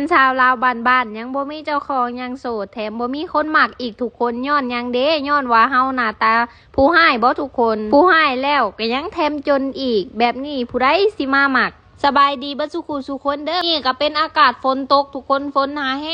ເປັນຊາວລາວບ້ານໆ ຍັງບໍ່ມີເຈົ້າຂອງ ຍັງໂສດ ແຖມບໍ່ມີຄົນມັກອີກທຸກຄົນ. ຍ້ອນຫຍັງເດ? ຍ້ອນວ່າເຮົາໜ້າຕາຜູ້ຮ້າຍບໍທຸກຄົນ? ຜູ້ຮ້າຍແລ້ວກໍຍັງແຖມຈົນອີກ, ແບບນີ້ຜູ້ໃດຊິມາມັກ? ສະບາຍດີເບິດສູ່ຄູ່ສູ່ຄົນເດີ. ນີ້ກໍເປັນອາກາດຝົນຕົກທຸກຄົນ, ຝົນຫາແ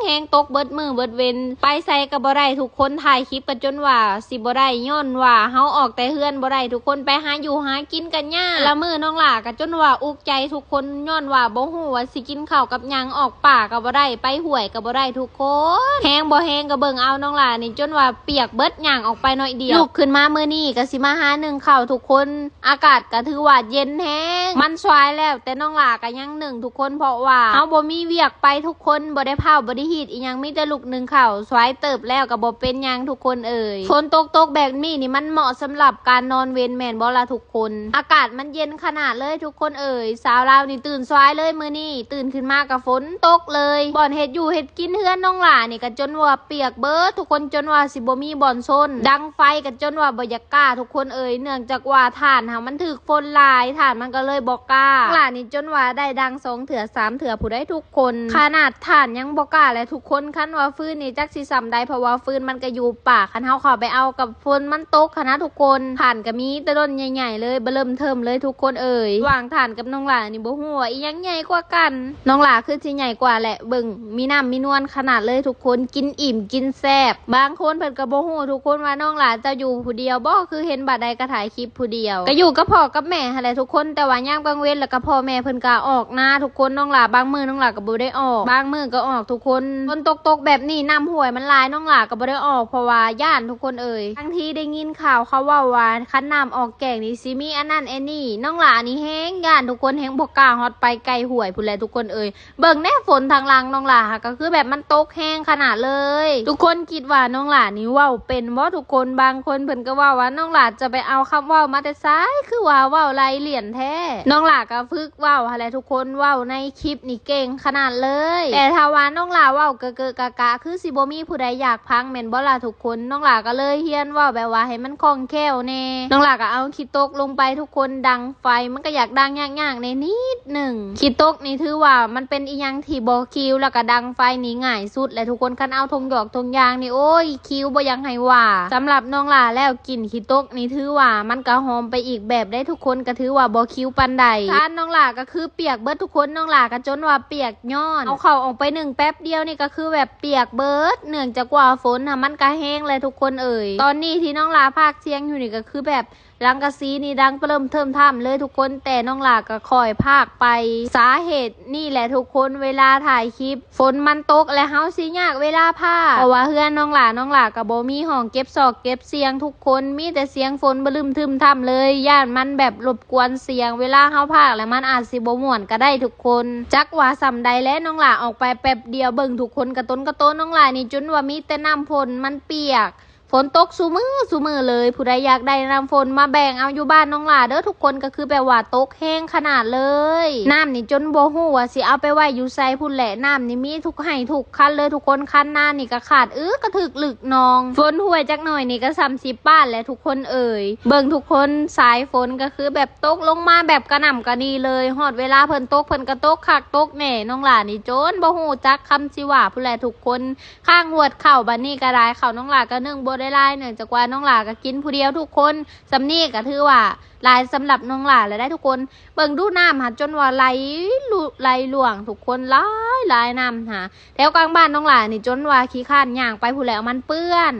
ຮງໆ ຕົກເບິດມື້ເບິດເວັນ, ໄປໃສກໍບໍ່ໄດ້ທຸກຄົນ. ຖ່າຍຄລິບກໍຈົນວ່າຊິບໍ່ໄດ້ ຍ້ອນວ່າເຮົາອອກແຕ່ເຮືອນບໍ່ໄດ້ທຸກຄົນ, ໄປຫາຢູ່ຫາກິນກໍຍາກ. ລະມື້ນ້ອງຫຼ້າກໍຈົນວ່າອຸກໃຈທຸກຄົນ ຍ້ອນວ່າບໍ່ຮູ້ວ່າຊິກິນເຂົ້າກັບຫຍັງ, ອອກປ່າກໍບໍ່ໄດ້, ໄປຫ້ວຍກໍບໍ່ໄດ້ທຸກຄົນ. ແຮງບໍ່ແຮງກໍເບິ່ງເອົາ, ນ້ອງຫຼ້ານີ້ຈົນວ່າປຽກເບິດ ຍ່າງອອກໄປໜ້ອຍດຽວ. ລຸກຂຶ້ນມາມື້ນີ້ກໍຊິມາຫາໜຶ້ງເຂົ້າທຸກຄົນ. ອາກາດກໍຖືວ່າເຢັນແຮງ, ມັນສວາຍແລ້ວ, ແຕ່ນ້ອງຫຼ້າກໍຍັງໜຶ້ງທຸກຄົນ ເພາະວ່າເຮົາບໍ່ມີວຽກໄປທຸກຄົນ, ບໍ່ໄດ້ເຜົາ ບໍ່ໄດ້ຮີດອີ່ຫຍັງ, ມີແຕ່ລຸກໜຶ້ງເຂົ້າ. ສວາຍເຕີບແລ້ວກໍບໍ່ເປັນຫຍັງທຸກຄົນເອີຍ. ຝົນຕົກໆ ແບບນີ້ນີ້ ມັນເໝາະສຳລັບການນອນເວັນແມ່ນບໍ່ລະທຸກຄົນ? ອາກາດມັນເຢັນຂະໜາດເລີຍທຸກຄົນເອີຍ. ສາວລາວນີ້ຕື່ນສວາຍເລີຍມື້ນີ້, ຕື່ນຂຶ້ນມາກໍຝົນຕົກເລີຍ. ບ່ອນເຮັດຢູ່ເຮັດກິນເຮືອນນ້ອງຫຼ້ານີ້ກໍຈົນວ່າປຽກເບິດທຸກຄົນ, ຈົນວ່າຊິບໍ່ມີບ່ອນຊົນ. ດັງໄຟກໍຈົນວ່າບໍ່ຢາກກ້າທຸກຄົນເອີຍ, ເນື່ອງຈາກວ່າຖ່ານຫັ້ນມັນຖືກຝົນຫຼາຍ, ຖ່ານມັນກໍເລີຍບໍ່ກ້າ. ນ້ອງຫຼ້ານີ້ຈົນວ່າໄດ້ດັງສອງເທື່ອສາມເທື່ອພຸ້ນໃດ໋ທຸກຄົນ, ຂະໜາດຖ່ານຍັງບໍ່ກ້າແຫຼະທຸກຄົນ. ຄັນວ່າຟືນນີ້ຈັກຊິສ່ຳໃດ, ເພາະວ່າຟືນມັນກໍຢູ່ປ່າ, ຄັນເຮົາເຂົ້າໄປເອົາກັບຝົນມັນຕົກຫັ້ນນະທຸກຄົນ. ຖ່ານກໍມີແຕ່ດ້ອນໃຫຍ່ໆເລີຍ, ເບີເລີ່ມເທີມເລີຍທຸກຄົນເອີຍ. ຫວ່າງຖ່ານກັບນ້ອງຫຼ້ານີ້ ບໍ່ຮູ້ວ່າອີ່ຫຍັງໃຫຍ່ກວ່າກັນ. ນ້ອງຫຼ້າຄືຊິໃຫຍ່ກວ່າແຫຼະ, ເບິ່ງ ມີນ້ຳມີນວນຂະໜາດເລີຍທຸກຄົນ, ກິນອີ່ມກິນແຊບ. ບາງຄົນເພິ່ນກໍບໍ່ຮູ້ທຸກຄົນວ່ານ້ອງຫຼ້າເຈົ້າຢູ່ຜູ້ດຽວບໍ, ຄືເຫັນບາດໃດກໍຖ່າຍຄລິບຜູ້ດຽວ. ກໍຢູ່ກັບພໍ່ກັບແມ່ຫັ້ນແຫຼະທຸກຄົນ, ແຕ່ວ່າຍາມກາງເວັນແລ້ວກໍພໍ່ແມ່ເພິ່ນກໍອອກນາທຸກຄົນ. ນ້ອງຫຼ້າບາງມື້ນ້ອງຫຼ້າກໍບໍ່ໄດ້ອອກ, ບາງມື້ກໍອອກທຸກຄົນ. ຝົນຕົກໆແບບນີ້ ນ້ຳຫ້ວຍມັນຫຼາຍ, ນ້ອງຫຼ້າກໍບໍ່ໄດ້ອອກ ເພາະວ່າຢ້ານທຸກຄົນເອີຍ. ບາງທີໄດ້ຍິນຂ່າວເຂົາເວົ້າວ່າ ຄັນນ້ຳອອກແກ້ງນີ້ ຊິມີອັນນັ້ນອັນນີ້. ນ້ອງຫຼ້ານີ້ແຮງຢ້ານທຸກຄົນ, ແຮງບໍ່ກ້າຮອດໄປໃກ້ຫ້ວຍພຸ້ນແຫຼະທຸກຄົນເອີຍ. ເບິ່ງແດ່ ຝົນທາງຫຼັງນ້ອງຫຼ້າຫາ ກໍຄືແບບມັນຕົກແຮງຂະໜາດເລີຍ. ທຸກຄົນຄິດວ່ານ້ອງຫຼ້ານີ້ເວົ້າເປັນບໍ່ທຸກຄົນ? ບາງຄົນເພິ່ນກໍເວົ້າວ່າ ນ້ອງຫຼ້າຈະໄປເອົາຄຳເວົ້າມາແຕ່ໃສ? ຄືວ່າເວົ້າໄລ່ລຽນແທ້. ນ້ອງຫຼ້າກໍຝຶກເວົ້າຫັ້ນແຫຼະທຸກຄົນ, ເວົ້າໃນຄລິບນີ້ເກັ່ງຂະໜາດເລີຍ. ແຕ່ຖ້າວ່ານ້ອງຫຼ້າເວົ້າເກີະໆກະກະ ຄືຊິບໍ່ມີຜູ້ໃດຢາກຟັງແມ່ນບໍ່ລະທຸກຄົນ? ນ້ອງຫຼ້າກໍເລີຍຮຽນເວົ້າແບບວ່າໃຫ້ມັນຄ່ອງແຄ້ວແດ່. ນ້ອງຫຼ້າກໍເອົາຂີ້ຕົກລົງໄປທຸກຄົນ, ດັງ ໄຟມັນກໍຢາກດັງຍາກໆແດ່ນິດໜຶ່ງ. ຂີ້ຕົກນີ້ຖືວ່າມັນເປັນອີ່ຫຍັງທີ່ບໍ່ຄິວ ແລ້ວກໍດັງໄຟນີ້ງ່າຍສຸດແຫຼະທຸກຄົນ. ຄັນເອົາຖົງຢອກຖົງຢາງນີ້ ໂອ້ຍ ຄິວບໍ່ຢາກໃຫ້ວ່າ. ສຳລັບນ້ອງຫຼ້າແລ້ວ ກິ່ນຂີ້ຕົກນີ້ຖືວ່າມັນກໍຫອມໄປອີກແບບເດ້ທຸກຄົນ, ກໍຖືວ່າບໍ່ຄິວປານໃດ. ທ່ານນ້ອງຫຼ້າກໍຄືປຽກເບິດທຸກຄົນ, ນ້ອງຫຼ້າກໍຈົນວ່າປຽກຍ້ອນເອົາເຂົ້າອອກໄປໜຶ້ງແປັບດຽວນີ້ ກໍຄືແບບປຽກເບິດ, ເນື່ອງຈາກວ່າຝົນຫັ້ນມັນກໍແຮງແຫຼະທຸກຄົນເອີຍ. ຕອນນີ້ທີ່ນ້ອງຫຼ້າພາກສຽງຢູ່ນີ້ ກໍຄືແບບ ສັງກະສີນີ້ດັງເລີ່ມເທີມຖໍ້າເລີຍທຸກຄົນ, ແຕ່ນ້ອງຫຼ້າກໍຄ່ອຍພາກໄປ. ສາເຫດນີ້ແຫຼະທຸກຄົນ, ເວລາຖ່າຍຄລິບ ຝົນມັນຕົກ ແລະ ເຮົາຊິຍາກເວລາພາກ, ເພາະວ່າເຮືອນນ້ອງຫຼ້າ ນ້ອງຫຼ້າກໍບໍ່ມີຫ້ອງເກັບຊອກເກັບສຽງທຸກຄົນ, ມີແຕ່ສຽງຝົນບະລຶ້ມທຶ່ມຖໍ້າເລີຍ. ຢ້ານມັນແບບລົບກວນສຽງ, ເວລາເຮົາພາກແລ້ວມັນອາດຊິບໍ່ມ່ວນກໍໄດ້ທຸກຄົນ. ຈັກວ່າສ່ຳໃດແຫຼະ, ນ້ອງຫຼ້າອອກໄປແປັບດຽວ ເບິ່ງທຸກຄົນ ກະຕົນກະໂຕນ້ອງຫຼ້ານີ້ ຈົນວ່າມີແຕ່ນ້ຳຝົນ ມັນປຽກ. ຝົນຕົກຊຸມື້ ຊຸມື້ເລີຍ. ຜູ້ໃດຢາກໄດ້ນ້ຳຝົນມາແບ່ງເອົາຢູ່ບ້ານນ້ອງຫຼ້າເດີທຸກຄົນ, ກໍຄືແບບວ່າຕົກແຮງຂະໜາດເລີຍ. ນ້ຳນີ້ຈົນບໍ່ຮູ້ວ່າຊິເອົາໄປໄວ້ຢູ່ໃສພຸ້ນແຫຼະ. ນ້ຳນີ້ມີທຸກໄຮ່ທຸກຄັນເລີຍທຸກຄົນ, ຄັນນານີ້ກໍຂາດອຶກກະທຶກລຶກໜອງ. ຝົນຫ້ວຍຈັກໜ້ອຍນີ້ກໍສ່ຳຊິປາດແຫຼະທຸກຄົນເອີຍ. ເບິ່ງທຸກຄົນ, ສາຍຝົນກໍຄືແບບຕົກລົງມາແບບກະໜ່ຳກະໜີເລີຍ. ຮອດເວລາເພິ່ນຕົກ ເພິ່ນກໍຕົກຄັກຕົກແນ່. ນ້ອງຫຼ້ານີ້ຈົນບໍ່ຮູ້ຈັກຄຳຊິວ່າພຸ້ນແຫຼະທຸກຄົນ. ຄ້າງຫວດເຂົ້າບາດນີ້ກໍໄດ້, ເຂົ້ານ້ອງຫຼ້າກໍໜຶ້ງບໍ່ໄດ້ຫຼາຍ ເນື່ອງຈາກວ່ານ້ອງຫຼ້າກໍກິນຜູ້ດຽວທຸກຄົນ. ສ່ຳນີ້ກໍຖືວ່າຫຼາຍສຳລັບນ້ອງຫຼ້າແລ້ວໄດ໋ທຸກຄົນ. ເບິ່ງດູ ນ້ຳຫັ້ນຈົນວ່າໄຫຼລຸ ໄຫຼຫຼວງທຸກຄົນ, ຫຼາຍຫຼາຍນ້ຳຫາ. ແຖວກາງບ້ານນ້ອງຫຼ້ານີ້ຈົນວ່າຂີ້ຄ້ານຍ່າງໄປພຸ້ນແຫຼະ, ມັນເປື້ອນ.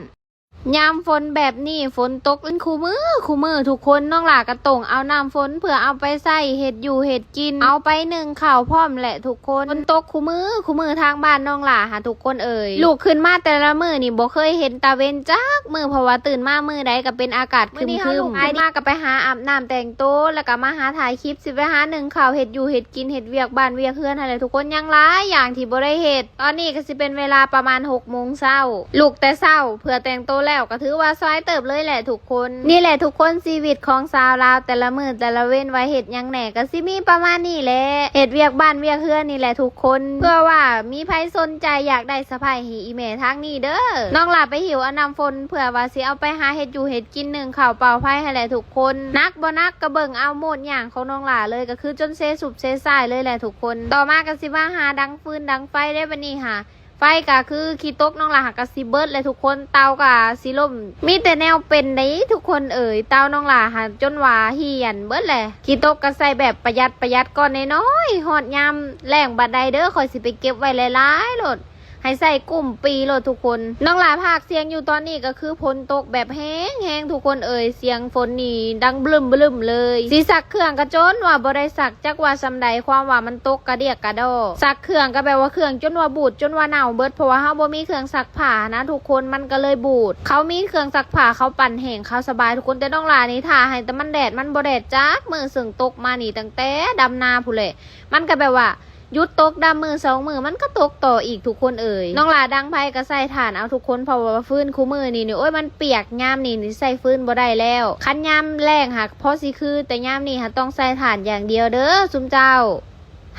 ຍາມຝົນແບບນີ້ ຝົນຕົກເປັນຄູ່ມື້ ຄູ່ມື້ທຸກຄົນ, ນ້ອງຫຼ້າກໍຕ້ອງເອົານ້ຳຝົນເພື່ອເອົາໄປໃຊ້ເຮັດຢູ່ເຮັດ ກິນ ເອົາໄປໜຶ້ງເຂົ້າພ້ອມແຫຼະທຸກຄົນ. ຝົນຕົກຄູ່ມື້ ຄູ່ມື້ທາງບ້ານນ້ອງຫຼ້າຫາທຸກຄົນເອີຍ. ລຸກຂຶ້ນມາແຕ່ລະມື້ນີ້ບໍ່ເຄີຍເຫັນຕາເວັນຈັກມື້, ເພາະວ່າຕື່ນມາມື້ໃດກໍເປັນອາກາດຄຶ້ມໆ. ມື້ນີ້ເຮົາລຸກຂຶ້ນມາກໍໄປຫາອາບນ້ຳແຕ່ງໂຕ ແລ້ວກໍມາຫາຖ່າຍຄລິບ, ຊິໄປຫາໜຶ້ງເຂົ້າ ເຮັດຢູ່ເຮັດກິນ ເຮັດວຽກບ້ານວຽກເຮືອນຫັ້ນແຫຼະທຸກຄົນ. ຍັງຫຼາຍຢ່າງທີ່ບໍ່ໄດ້ເຮັດ. ຕອນນີ້ກໍຊິເປັນເວລາປະມານຫົກໂມງເຊົ້າ. ລຸກແຕ່ເຊົ້າເພື່ອແຕ່ງໂຕ ແລ້ວກໍຖືວ່າຊ່ອຍເຕີບເລີຍແຫຼະທຸກຄົນ. ນີ້ແຫຼະທຸກຄົນ ຊີວິດຂອງຊາວລາວແຕ່ລະມື້ແຕ່ລະເວັນ ວ່າເຮັດຫຍັງແດ່ ກໍຊິມີປະມານນີ້ແຫຼະ ເຮັດວຽກບ້ານວຽກເຮືອນນີ້ແຫຼະທຸກຄົນ. ເພື່ອວ່າມີໃຜສົນໃຈຢາກໄດ້ສະໃພ້ໃຫ້ອີ່ແມ່ທາງນີ້ເດີ. ນ້ອງຫຼ້າໄປຫິ້ວເອົານ້ຳຝົນ ເພື່ອວ່າຊິເອົາໄປຫາເຮັດຢູ່ເຮັດກິນ ໜຶ້ງເຂົ້າເປົ່າໄຟຫັ້ນແຫຼະທຸກຄົນ. ໜັກບໍ່ໜັກກໍເບິ່ງເອົາໂມດຍ່າງຂອງນ້ອງຫຼ້າເລີຍ ກໍຄືຈົນເຊສຸບເຊຊາຍເລີຍແຫຼະທຸກຄົນ. ຕໍ່ມາກໍຊິມາຫາດັງຟືນດັງໄຟເດ້ບັດນີ້ຫາ ໄຟກໍຄືຂີ້ຕົກນ້ອງຫຼ້າຫາກໍຊິເບິດແຫຼະທຸກຄົນ. ເຕົາກໍຊິລົ້ມ ມີແຕ່ແນວເປັນໃດ໋ທຸກຄົນເອີຍ. ເຕົານ້ອງຫຼ້າຫາຈົນວ່າຫ່ຽນເບິດແຫຼະ. ຂີ້ຕົກກໍໃສ່ແບບປະຢັດປະຢັດກ່ອນນ້ອຍໆ ຮອດຍາມແລ້ງບັດໃດເດີ ຂ້ອຍຊິໄປເກັບໄວ້ຫຼາຍໆໂລດ ໃຫ້ໃຊ້ກຸ້ມປີໂລດທຸກຄົນ. ນ້ອງຫຼ້າພາກສຽງຢູ່ຕອນນີ້ກໍຄືຝົນຕົກແບບແຮງໆທຸກຄົນເອີຍ ສຽງຝົນນີ້ດັງບລຶ້ມໆເລີຍ. ຊິຊັກເຄື່ອງກໍຈົນວ່າບໍ່ໄດ້ຊັກ ຈັກວ່າສ່ຳໃດ ຄວາມວ່າມັນຕົກກະດຽກກະດໍ້. ຊັກເຄື່ອງກໍແບບວ່າເຄື່ອງຈົນວ່າບູດ ຈົນວ່າເນົ່າເບິດ ເພາະວ່າເຮົາບໍ່ມີເຄື່ອງຊັກຜ້ານະທຸກຄົນ ມັນກໍເລີຍບູດ. ເຂົາມີເຄື່ອງຊັກຜ້າ ເຂົາປັ່ນແຫ້ງ ເຂົາສະບາຍທຸກຄົນ ແຕ່ນ້ອງຫຼ້ານີ້ຖ້າໃຫ້ແຕ່ມັນແດດ ມັນບໍ່ແດດຈັກມື້ ເຊິ່ງຕົກມານີ້ຕັ້ງແຕ່ດຳນາພຸ້ນແຫຼະ ມັນກໍແບບວ່າຢຸດຕົກດຳມື້ສອງມື້ ມັນກໍຕົກຕໍ່ອີກທຸກຄົນເອີຍ. ນ້ອງຫຼ້າດັງໄຟກໍໃຊ້ຖ່ານເອົາທຸກຄົນ ເພາະວ່າຟືນຄູ່ມື້ນີ້ນີ້ ໂອ້ຍ ມັນປຽກ ຍາມນີ້ນີ້ໃຊ້ຟືນບໍ່ໄດ້ແລ້ວ. ຄັນຍາມແລ້ງຫາກພໍຊິຄື ແຕ່ຍາມນີ້ຫາກຕ້ອງໃຊ້ຖ່ານຢ່າງດຽວເດີຊຸມເຈົ້າ.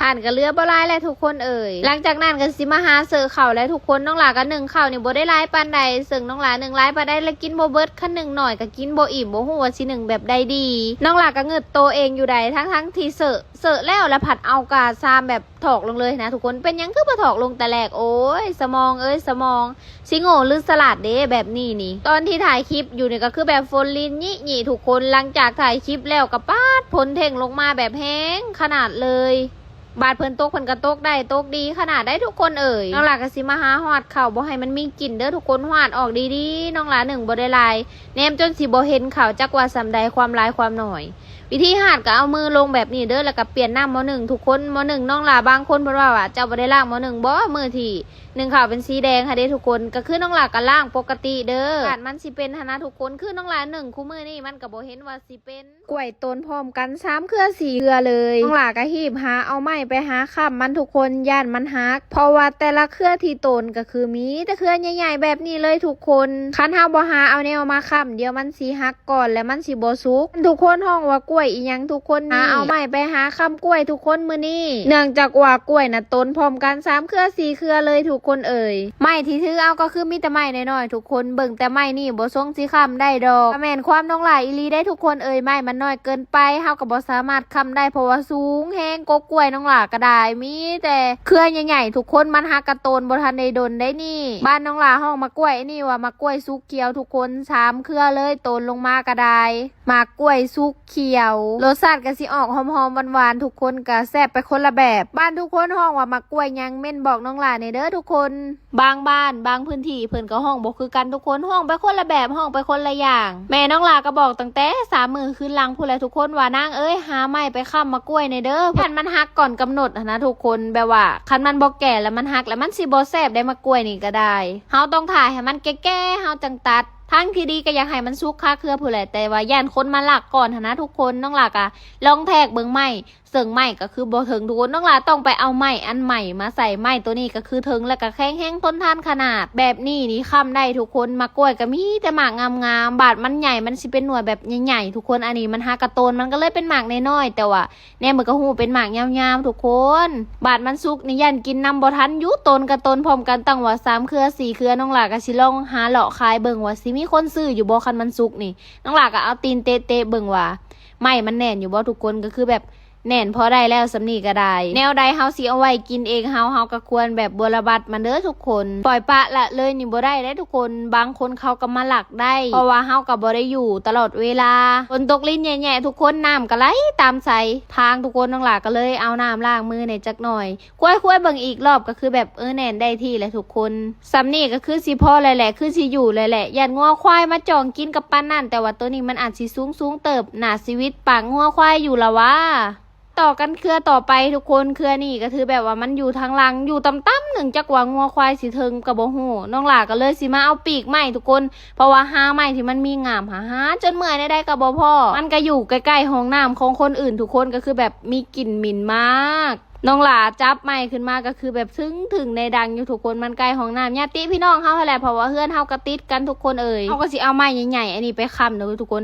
ຖ່ານກໍເຫຼືອບໍ່ຫຼາຍແຫຼະທຸກຄົນເອີຍ. ຫຼັງຈາກນັ້ນກໍຊິມາຫາເສີເຂົ້າແຫຼະທຸກຄົນ. ນ້ອງຫຼ້າກໍໜຶ້ງເຂົ້ານີ້ບໍ່ໄດ້ຫຼາຍປານໃດ ເຊິ່ງນ້ອງຫຼ້າໜຶ້ງຫຼາຍປານໃດລະກິນບໍ່ເບິດ ຄັນໜຶ້ງໜ້ອຍກໍກິນບໍ່ອີ່ມ ບໍ່ຮູ້ວ່າຊິໜຶ້ງແບບໃດດີ. ນ້ອງຫຼ້າກໍງຶດໂຕເອງຢູ່ໃດ໋ ທັງໆທີ່ເສີ ເສີແລ້ວລະພັດເອົາກາຊາມແບບຖອກລົງເລີຍນະທຸກຄົນ. ເປັນຫຍັງຄືບໍ່ຖອກລົງແຕ່ແລກ ໂອ້ຍ ສະໝອງເອີຍສະໝອງ ຊິໂງ່ຫຼືສະຫຼາດເດແບບນີ້ນີ້. ຕອນທີ່ຖ່າຍຄລິບຢູ່ນີ້ກໍຄືແບບຝົນລິນຍິໆທຸກຄົນ. ຫຼັງຈາກຖ່າຍຄລິບແລ້ວກໍປາດຝົນເທັ່ງລົງມາແບບແຮງຂະໜາດເລີຍ. ບາດເພິ່ນຕົກເພິ່ນກໍຕົກໄດ້ຕົກດີຂະໜາດໃດ໋ທຸກຄົນເອີຍ. ນ້ອງຫຼ້າກໍຊິມາຫາຫວາດເຂົ້າ ບໍ່ໃຫ້ມັນມີກິ່ນເດີທຸກຄົນ ຫວາດອອກດີໆ. ນ້ອງຫຼ້າໜຶ້ງບໍ່ໄດ້ຫຼາຍ ແນມຈົນຊິບໍ່ເຫັນເຂົ້າ ຈັກວ່າສ່ຳໃດ ຄວາມຫຼາຍຄວາມໜ້ອຍ. ວິທີຫາດກໍເອົາມືລົງແບບນີ້ເດີ ແລ້ວກໍປ່ຽນນ້ຳໝໍ້ໜຶ້ງທຸກຄົນ. ໝໍ້ໜຶ້ງ ນ້ອງຫຼ້າບາງຄົນເພິ່ນເວົ້າວ່າ ເຈົ້າບໍ່ໄດ້ລ້າງໝໍ້ໜຶ້ງບໍ ມື້ທີ່ໜຶ້ງເຂົ້າເປັນສີແດງຫັ້ນເດທຸກຄົນ. ກໍຄືນ້ອງຫຼ້າກໍລ້າງປົກກະຕິເດີ ຢ້ານມັນຊິເປັນຫັ້ນນະທຸກຄົນ. ຄືນ້ອງຫຼ້າໜຶ້ງຄູ່ມື້ນີ້ ມັນກໍບໍ່ເຫັນວ່າຊິເປັນ. ກ້ວຍໂຕນພ້ອມກັນສາມເຄືອສີ່ເຄືອເລີຍ. ນ້ອງຫຼ້າກໍຮີບຫາເອົາໄມ້ໄປຫາຄ້ຳມັນທຸກຄົນ ຢ້ານມັນຫັກ ເພາະວ່າແຕ່ລະເຄືອທີ່ໂຕນກໍຄືມີແຕ່ເຄືອໃຫຍ່ໆແບບນີ້ເລີຍທຸກຄົນ. ຄັນເຮົາບໍ່ຫາເອົາແນວມາຄ້ຳ ດຽວມັນຊິຫັກກ່ອນ ແລະມັນຊິບໍ່ສຸກ. ທຸກຄົນຮ້ອງວ່າກ້ວຍອີ່ຫຍັງທຸກຄົນນີ້ ຫາເອົາໄມ້ໄປຫາຄ້ຳກ້ວຍທຸກຄົນມື້ນີ້ ເນື່ອງຈາກວ່າກ້ວຍນະໂຕນພ້ອມກັນສາມເຄືອສີ່ເຄືອເລີຍທຸກຄົນເອີຍ. ໄມ້ທີ່ຖືເອົາກໍຄືມີແຕ່ໄມ້ນ້ອຍໆທຸກຄົນ. ເບິ່ງແຕ່ໄມ້ນີ້ບໍ່ຊົງຊິຄ້ຳໄດ້ດອກ. ກໍແມ່ນຄວາມນ້ອງຫຼ້າອີ່ຫຼີໄດ໋ທຸກຄົນເອີຍ ໄມ້ມັນນ້ອຍເກີນໄປ ເຮົາກໍບໍ່ສາມາດຄ້ຳໄດ້ ເພາະວ່າສູງແຮງ. ກົກກ້ວຍນ້ອງຫຼ້າກໍໄດ້ ມີແຕ່ເຄືອໃຫຍ່ໆທຸກຄົນ ມັນຫາກະໂຕນບໍ່ທັນໄດ້ດົນໄດ໋ນີ້. ບ້ານນ້ອງຫຼ້າຮ້ອງໝາກກ້ວຍອັນນີ້ວ່າໝາກກ້ວຍສຸກຂຽວທຸກຄົນ ສາມເຄືອເລີຍ ໂຕນລົງມາກໍໄດ້. ໝາກກ້ວຍສຸກຂຽວ ລົດຊາດກໍຊິອອກຫອມໆຫວານໆ ທຸກຄົນກໍແຊບໄປຄົນລະແບບ. ບ້ານທຸກຄົນຮ້ອງວ່າໝາກກ້ວຍຫຍັງ ເມັ້ນບອກນ້ອງຫຼ້າແດ່ເດີທຸກຄົນ. ບາງບ້ານບາງພື້ນທີ່ເພິ່ນກໍຮ້ອງບໍ່ຄືກັນທຸກຄົນ ຮ້ອງໄປຄົນລະແບບ ຮ້ອງໄປຄົນລະຢ່າງ. ແມ່ນ້ອງຫຼ້າກໍບອກຕັ້ງແຕ່ສາມມື້ຄືນຫຼັງພຸ້ນແຫຼະທຸກຄົນວ່າ ນາງເອີຍ ຫາໄມ້ໄປຄ້ຳໝາກກ້ວຍແດ່ເດີ ຢ້ານມັນຫັກກ່ອນກຳນົດຫັ້ນນະທຸກຄົນ. ແບບວ່າຄັນມັນບໍ່ແກ່ແລ້ວມັນຫັກ ແລ້ວມັນຊິບໍ່ແຊບໄດ໋ໝາກກ້ວຍນີ້ກໍໄດ້. ເຮົາຕ້ອງຖ້າໃຫ້ມັນແກ່ໆ ເຮົາຈັ່ງຕັດ. ທາງທີ່ດີກໍຢາກໃຫ້ມັນສຸກຄາເຄືອພຸ້ນແຫຼະ ແຕ່ວ່າຢ້ານຄົນມາລັກກ່ອນຫັ້ນນະທຸກຄົນ. ນ້ອງຫຼ້າກໍລອງແທກເບິ່ງໄມ້ ເຊິ່ງໄມ້ກໍຄືບໍ່ເຖິງທຸກຄົນ. ນ້ອງຫຼ້າຕ້ອງໄປເອົາໄມ້ອັນໃໝ່ມາໃສ່. ໄມ້ໂຕນີ້ກໍຄືເຖິງ ແລ້ວກໍແຂງແຮງທົນທານຂະໜາດ. ແບບນີ້ນີ້ຄ້ຳໄດ້ທຸກຄົນ. ໝາກກ້ວຍກໍມີແຕ່ໝາກງາມໆ ບາດມັນໃຫຍ່ ມັນຊິເປັນໜ່ວຍແບບໃຫຍ່ໆທຸກຄົນ. ອັນນີ້ມັນຫາກະໂຕນ ມັນກໍເລີຍເປັນໝາກນ້ອຍໆ ແຕ່ວ່າ ແນມເບິ່ງກໍຮູ້ເປັນໝາກຍາວໆທຸກຄົນ. ບາດມັນສຸກນີ້ຢ້ານກິນນຳບໍ່ທັນຢູ່ ໂຕນກະໂຕນພ້ອມກັນ ຕັ້ງວ່າສາມເຄືອສີ່ເຄືອ. ນ້ອງຫຼ້າກໍຊິລອງຫາເລາະຂາຍເບິ່ງວ່າຊິມີຄົນຊື້ຢູ່ບໍ່ ຄັນມັນສຸກນີ້. ນ້ອງຫຼ້າກໍເອົາຕີນເຕະໆເບິ່ງວ່າໄມ້ມັນແໜ້ນຢູ່ບໍ່ທຸກຄົນ. ກໍຄືແບບແໜ້ນພໍໄດ້ແລ້ວ ສ່ຳນີ້ກໍໄດ້. ແນວໃດເຮົາຊິເອົາໄວ້ກິນເອງເຮົາ ເຮົາກໍຄວນແບບບໍ່ລະບັດມັນເດີທຸກຄົນ. ປ່ອຍປະລະເລີຍນີ້ບໍ່ໄດ້ເດ້ທຸກຄົນ. ບາງຄົນເຂົາກໍມາລັກ ໄດ້ ເພາະວ່າເຮົາກໍບໍ່ໄດ້ຢູ່ຕະຫຼອດເວລາ. ຝົນຕົກລິນແຍະໆ ທຸກຄົນ ນ້ຳກໍໄຫຼຕາມໃສທາງທຸກຄົນ. ນ້ອງຫຼ້າກໍເລີຍເອົານ້ຳລ້າງມືແດ່ຈັກໜ່ອຍ ຄວາຍໆເບິ່ງອີກລອບ ກໍຄືແບບ ເອີ ແໜ້ນໄດ້ທີ່ແຫຼະທຸກຄົນ. ສ່ຳນີ້ກໍຄືຊິພໍແລ້ວແຫຼະ ຄືຊິຢູ່ແລ້ວແຫຼະ. ຢ້ານງົວຄວາຍມາຈ່ອງກິນກັບປານນັ້ນ ແຕ່ວ່າໂຕນີ້ມັນອາດຊິສູງໆເຕີບ ໜ້າຊິຫວິດປາກງົວຄວາຍຢູ່ລະຫວາ. ຕໍ່ກັນເຄືອຕໍ່ໄປທຸກຄົນ. ເຄືອນີ້ກໍຖືແບບວ່າມັນຢູ່ທາງຫຼັງ ຢູ່ຕ່ຳໆໜຶ່ງ ຈັກວ່າງົວຄວາຍຊິເຖິງກໍບໍ່ຮູ້. ນ້ອງຫຼ້າກໍເລີຍຊິມາເອົາປີກໄມ້ທຸກຄົນ ເພາະວ່າຫາໄມ້ທີ່ມັນມີງ່າມ ຫາ ຫາຈົນເມື່ອຍແນວໃດກໍບໍ່ພໍ. ມັນກໍຢູ່ໃກ້ໆຫ້ອງນ້ຳຂອງຄົນອື່ນທຸກຄົນ ກໍຄືແບບມີກິ່ນໝິ່ນມາກ. ນ້ອງຫຼ້າຈັບໄມ້ຂຶ້ນມາກໍຄືແບບຕຶງໆ ໃນດັງຢູ່ທຸກຄົນ ມັນໃກ້ຫ້ອງນ້ຳຍາດຕິພີ່ນ້ອງເຮົາຫັ້ນແຫຼະ ເພາະວ່າເຮືອນເຮົາກໍຕິດກັນທຸກຄົນເອີຍ. ເຮົາກໍຊິເອົາໄມ້ໃຫຍ່ໆ ອັນນີ້ໄປຄ້ຳເດີທຸກຄົນ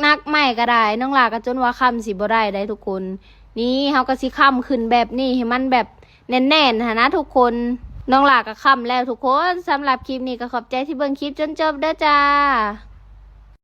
ໜັກໆ ໄມ້ກໍໄດ້ ນ້ອງຫຼ້າກໍຈົນວ່າຄ້ຳຊິບໍ່ໄດ້ໄດ໋ທຸກຄົນ. ນີ້ເຮົາກໍຊິຄ້ຳຂຶ້ນແບບນີ້ ໃຫ້ມັນແບບແໜ້ນໆ ຫັ້ນນະທຸກຄົນ. ນ້ອງຫຼ້າກໍຄ້ຳແລ້ວທຸກຄົນ. ສຳລັບຄລິບນີ້ກໍຂອບໃຈທີ່ເບິ່ງຄລິບຈົນຈົບເດີຈ້າ.